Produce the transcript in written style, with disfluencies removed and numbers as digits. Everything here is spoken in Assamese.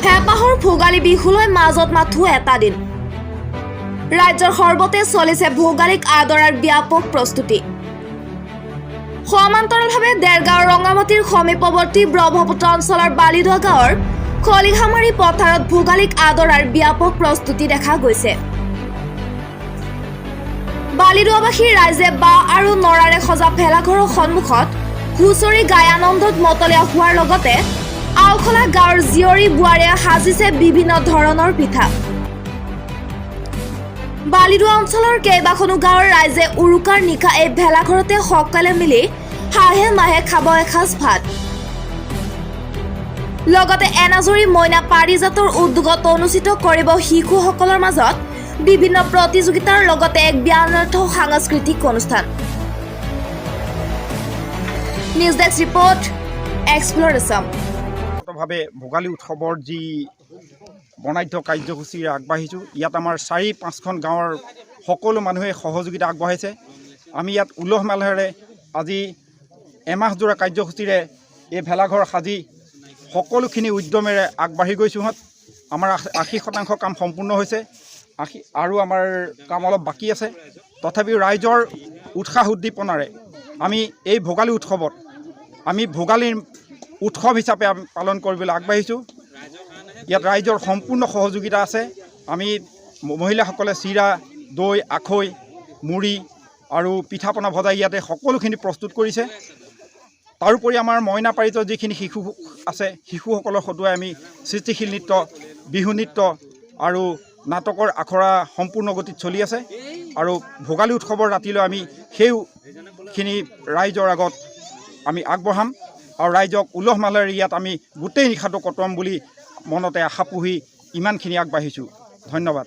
হেঁপাহৰ ভোগালী বিহুলৈ মাজত মাথো এটা দিন। ৰাজ্যৰ সৰ্বতে চলিছে ভোগালীক আদৰাৰ ব্যাপক প্ৰস্তুতি। সমান্তৰালভাৱে দেৰগাঁৱৰ ৰঙামাটিৰ সমীপৱৰ্তী ব্ৰহ্মপুত্ৰ অঞ্চলৰ বালিদোৱা গাঁৱৰ খলিহামাৰী পথাৰত ভোগালীক আদৰাৰ ব্যাপক প্ৰস্তুতি দেখা গৈছে। বালিদোৱাবাসী ৰাইজে বাঁহ আৰু নৰাৰে সজা ভেলাঘৰৰ সন্মুখত হুঁচৰি গাই আনন্দত মতলীয়া হোৱাৰ লগতে আওখলা গাঁৱৰ জীয়ৰী বোৱাৰীয়ে সাজিছে বিভিন্ন ধৰণৰ পিঠা। বালিদোৱা অঞ্চলৰ কেইবাখনো গাঁৱৰ ৰাইজে উৰুকাৰ নিশা এই ভেলাঘৰতে সকলোৱে মিলি হাঁহে মাহে খাব এসাঁজ ভাত। লগতে এনাজৰী মইনা পাৰিজাতৰ উদ্যোগত অনুষ্ঠিত কৰিব শিশুসকলৰ মাজত বিভিন্ন প্ৰতিযোগিতাৰ লগতে এক ব্যানাৰ্থ সাংস্কৃতিক অনুষ্ঠান। News desk report, Explore Assam. ভাৱে ভোগালী উৎসৱৰ যি বৰ্ণাঢ্য কাৰ্যসূচীৰে আগবাঢ়িছোঁ, ইয়াত আমাৰ চাৰি পাঁচখন গাঁৱৰ সকলো মানুহে সহযোগিতা আগবঢ়াইছে। আমি ইয়াত উলহ মালহেৰে আজি এমাহজোৰা কাৰ্যসূচীৰে এই ভেলাঘৰ সাজি সকলোখিনি উদ্যমেৰে আগবাঢ়ি গৈছোঁহঁত। আমাৰ 80% কাম সম্পূৰ্ণ হৈছে, 80 আৰু আমাৰ কাম অলপ বাকী আছে। তথাপিও ৰাইজৰ উৎসাহ উদ্দীপনাৰে আমি এই ভোগালী উৎসৱত আমি ভোগালীৰ উৎসৱ হিচাপে আমি পালন কৰিবলৈ আগবাঢ়িছোঁ। ইয়াত ৰাইজৰ সম্পূৰ্ণ সহযোগিতা আছে। আমি মহিলাসকলে চিৰা, দৈ, আখৈ, মুড়ি আৰু পিঠা পনা ভজাই ইয়াতে সকলোখিনি প্ৰস্তুত কৰিছে। তাৰোপৰি আমাৰ মইনা পাৰিজাতৰ যিখিনি শিশু আছে, শিশুসকলৰ হতুৱাই আমি সৃষ্টিশীল নৃত্য, বিহু নৃত্য আৰু নাটকৰ আখৰা সম্পূৰ্ণ গতিত চলি আছে আৰু ভোগালী উৎসৱৰ ৰাতিলৈ আমি সেইখিনি ৰাইজৰ আগত আমি আগবঢ়াম আৰু ৰাইজক উলহ মালহেৰে ইয়াত আমি গোটেই নিশাটো কটোৱাম বুলি মনতে আশা পুহি ইমানখিনি আগবাঢ়িছোঁ। ধন্যবাদ।